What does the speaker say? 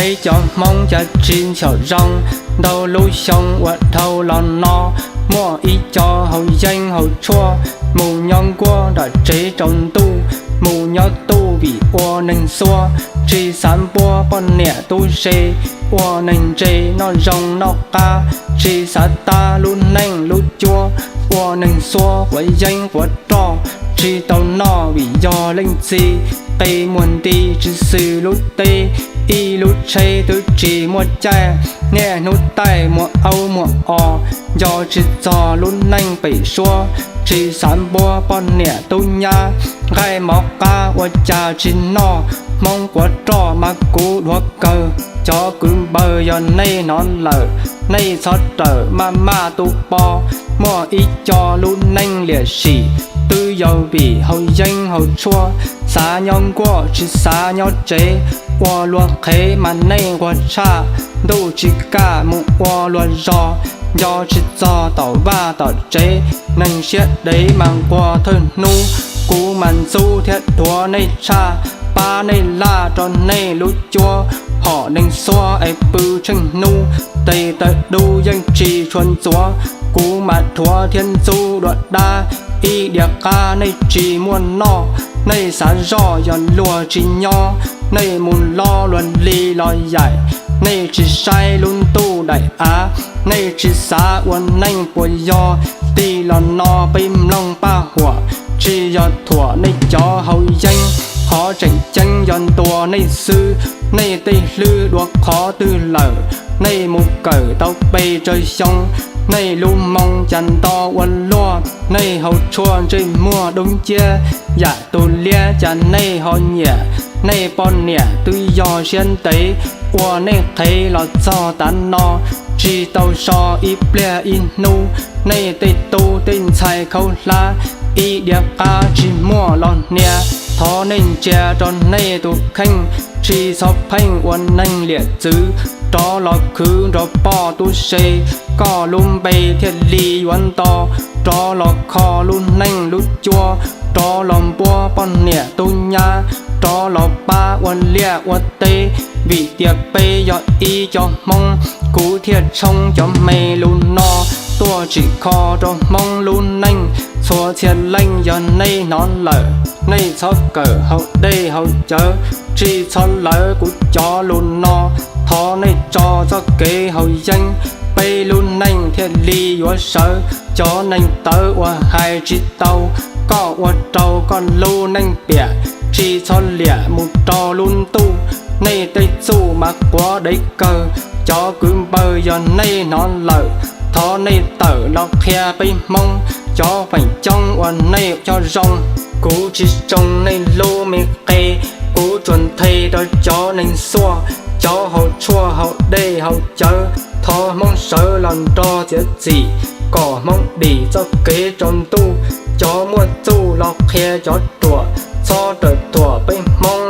Peb cov Hmoob cas tsis xyaum zoo, ntau lub xyoo uas dhau los no, muaj ib co haus yeeb haus tshuaj, mus nyob nkuaj nram tsev tsaus ntuj, mus nyob tuj vim ua neeg xuab, tsis xav npuab poj niam tub se, ua neeg ntse noj zoo noj qab, tsis xav tab lub neej lub cuab, ua neeg xuab quav yeeb quav roj, tsis tau noj vim yog leej txiv, qe muag nti tsis xws lub teb, ib lub tsheb twb tsis muaj caij, niaj hnub taij muag aub muag os, nco tsis txog lub neej pem suab, tsis xav npuab poj niam tub nyab, nqaij mov qab ua cas tsis noj, Hmoob quav roj mas kuv dhuav kawg, cov kwv npawg yog nej hnov lawm, nej txhob rawm maj maj tu po, muaj ib co lub neej liam sim, twb yog vim haus yeeb haus tshuaj, xav nyob nkuaj tsis xav nyob tsev, ua luag qhev mas nej nquag tshaj, ntuj tsis kaj mus ua luag zog, nco tsis txog tom vaj tom tsev, neeg siab dev mas nquag thawj hnub, kuv mas ntxub thiab dhuav nej tshaj, pab nej laj rau nej lub cuab, hom neeg xuab es pw tsheej hnub, tes taw dub yeej tsis tshua ntxuav, kuv mas dhuav thiab ntxub dua dab, ib diav qab nej tsis muaj noj, nej xav zoj yog luag tsis nyob, nej mus loj luag li los yaim, nej tsis saib lub ntuj daim av, nej tsis xav ua neej puas yog, tig los no peb mloog paj huam, tsis yog thuam nej cov haus yeeb, qhov tseem ceeb yog ntuas nej xwb, nej tej hlwb dua qhov twg lawm, nej mus kawm tau pes tsawg xyoo, nej lub moo cas nto ua luaj, nej haus tshuaj ntsej muag dub nciab, yam tus liab cas nej ho nyiam, nej poj niam twb yog siab ntev, ua nej qhev los txog tav no, tsis tau so ib pliag ib hnub, nej tej tub tej ntxhais khaub hlab, ib diav qab tsis muaj los hnia, thov nej ntsia rau nej tus kheej, tsis txhob pheej ua neeg liam txwv, rov los khwv nrog poj tub se, koj lub npe thiaj li yuav nto, rov los kho lub neej lub cuab, rov los npuab poj niam tub nyab, rov los pab ua liaj ua teb, vim tias peb yog ib co Hmoob, kuv thiaj tshoob cov me lus no, tuaj tsim kho rau Hmoob lub neej, txhua txhia leej yog nej hnov lawm, nej txhob kawm haus dej haus cawv, tsis txhob lawv kuv cov lus no, thov nej tso txoj kev haus yeeb, peb lub neej thiaj li yuav sawv, cov neeg tawv uas hais tsis tau, koj ua rau koj lub neej piam, tsis txhob liam mus rau lub ntuj, nej tej txuj mas quav dev kawg, cov kwv npawg yog nej hnov lawm, thov nej tawm los qhia peb Hmoob, cov feem coob uas nej coj zoo, kuv tsis tsoo nej lub me qe, kuv tsuas nthe rau cov neeg xuaj, cov haus tshuaj haus dej haus cawv, thov Hmoob sawv los nrog txiav txim, kom Hmoob dim txoj kev tsaus ntuj, cov muaj txuj los qhia cov ruam, txhob rawm thuam peb Hmoob